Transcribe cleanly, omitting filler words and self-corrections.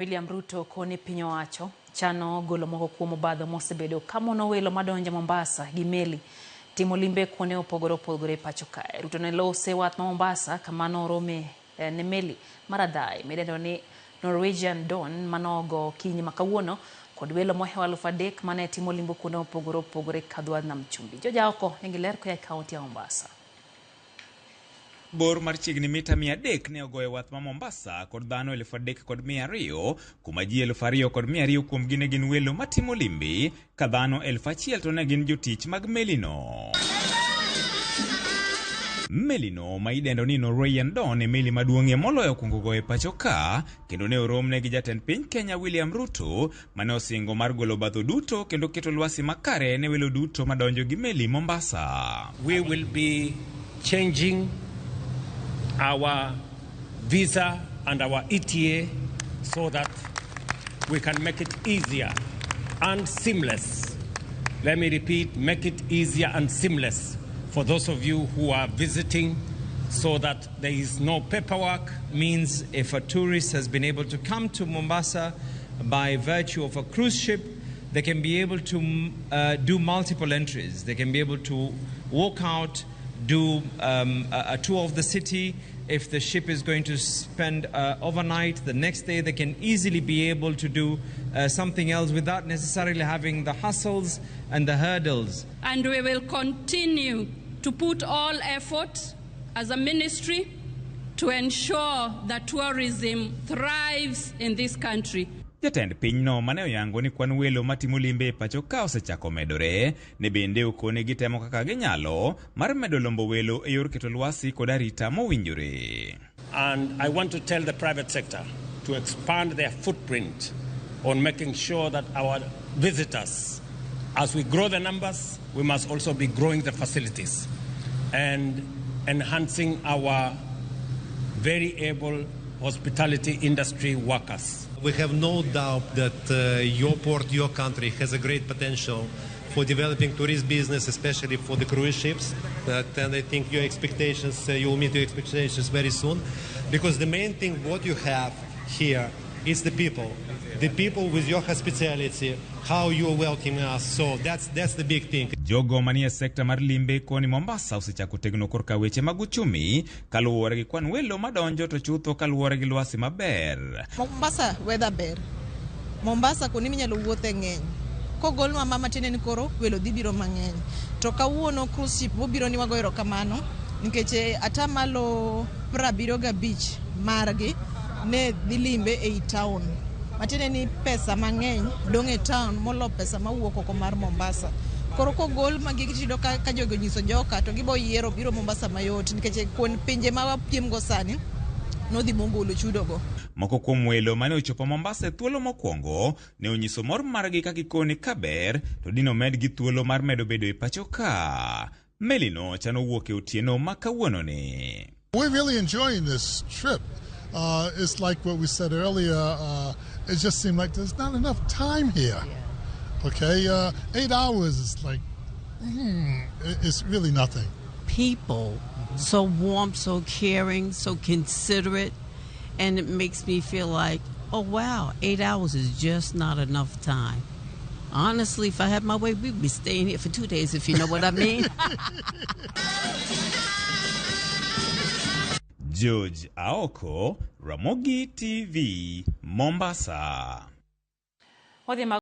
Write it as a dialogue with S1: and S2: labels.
S1: William Ruto koni piny owacho chano golo moko kuom obadho mosebedo kamono welo madonjo Mombasa gi meli timo limbe kuonde mopogore opogore e pacho kae. Ruto ne lose wath ma Mombasa kama norome ne meli mar adhayi midendo ni Norwegian Dawn manogo okinyi ma kawuono kod welo mohewo 3000 mane timo limbe kuonde mopogore opogore kadho nam chumbi. Jojaoko nigi ler koa e kaunti ya Mombasa.
S2: Bor mar chiegni mita 300 ne ogoyo wath ma Mombasa kod dhano 3,200, kuma ji 2,200 kuomgi ne gin welo matimo limbe, ka dhano 1,000 to ne gin jotich mag melino. Melino ma idendo ni Norwegian Dawn e meli maduong'ie moloyo kuongo goyo e pacho ka, kendo ne oromne gi jatend piny Kenya William Ruto mane osingo mar golo obadho duto kendo keto lwasi makare ne welo duto madonjo gi meli Mombasa.
S3: We will be changing our visa and our ETA so that we can make it easier and seamless. Let me repeat, make it easier and seamless for those of you who are visiting so that there is no paperwork.
S4: Means if a tourist has been able to come to Mombasa by virtue of a cruise ship, they can be able to do multiple entries. They can be able to walk out, do a tour of the city. If the ship is going to spend overnight, the next day they can easily be able to do something else without necessarily having the hassles and the hurdles.
S5: And we will continue to put all effort as a ministry to ensure that tourism thrives in this country.
S2: Jatend pinyno mane oyango ni kwan welo matimo limbe e pacho ka osechako medore, ne bende okone gitemo kaka ginyalo mar medo lombo welo e yor keto lwasi kod arita mowinjore.
S3: And I want to tell the private sector to expand their footprint on making sure that our visitors, as we grow the numbers, we must also be growing the facilities and enhancing our very able hospitality industry workers.
S6: We have no doubt that your port, your country has a great potential for developing tourist business, especially for the cruise ships. And I think your expectations, you'll meet your expectations very soon, because the main thing what you have here is the people. The people with your hospitality, how you welcome us. So that's the big thing.
S2: Jogo manie sekta mar limbe koni Mombasa osechako tegno korka weche mag uchumi kaluwore gi kwan welo madonjo to chutho kaluwore gi lwasi maber.
S7: Mombasa weather ber. Mombasa kuonde minyalo wuothe ng'eny. Kogolnwa ma matiende ni koro welo dhi biro mang'eny. To kawuono cruise ship bobiro ni wago erokamano nikech 75% margi ne dhi limbe ei town. Matiende ni pesa mang'eny dong' e town molo pesa mawuok oko mar Mombasa. Koro kogol magi tiyudo ka jogi onyiso joka to gibo yiero biro Mombasa mayot nikech kuond pinje ma wapiem go sani nodhi mogolo chudo go.
S2: Moko kuom welo mane ochopo Mombasa e thuolo mokwongo ne onyiso mor margi ka gikoni kaber to dino medgi thuolo mar medo bedo e pacho ka. Melino chano wuok e otieno ma kawuononi.
S8: We're really enjoying this trip. It's like what we said earlier, it just seemed like there's not enough time here.
S7: Yeah.
S8: Okay, 8 hours is like, it's really nothing.
S9: People, so warm, so caring, so considerate, and it makes me feel like, oh wow, 8 hours is just not enough time. Honestly, if I had my way, we'd be staying here for 2 days, if you know what I mean.
S2: George Aoko, Ramogi TV, Mombasa.